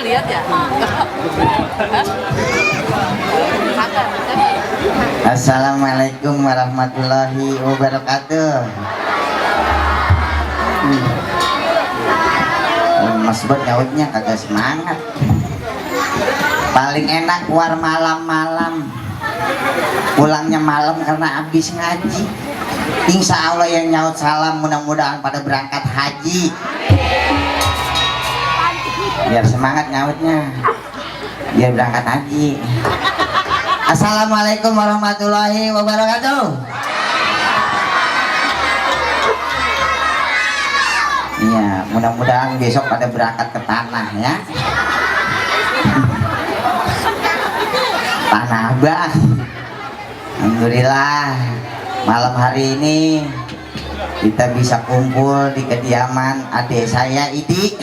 Lihat ya. Assalamualaikum warahmatullahi wabarakatuh. Mas buat nyautnya kagak semangat. Paling enak keluar malam-malam, pulangnya malam karena habis ngaji. Insya Allah yang nyaut salam mudah-mudahan pada berangkat haji. Biar semangat nyautnya, biar berangkat haji. Assalamualaikum warahmatullahi wabarakatuh. Iya, mudah-mudahan besok pada berangkat ke tanah ya. Tanah Abang. Alhamdulillah malam hari ini kita bisa kumpul di kediaman adik saya Idi.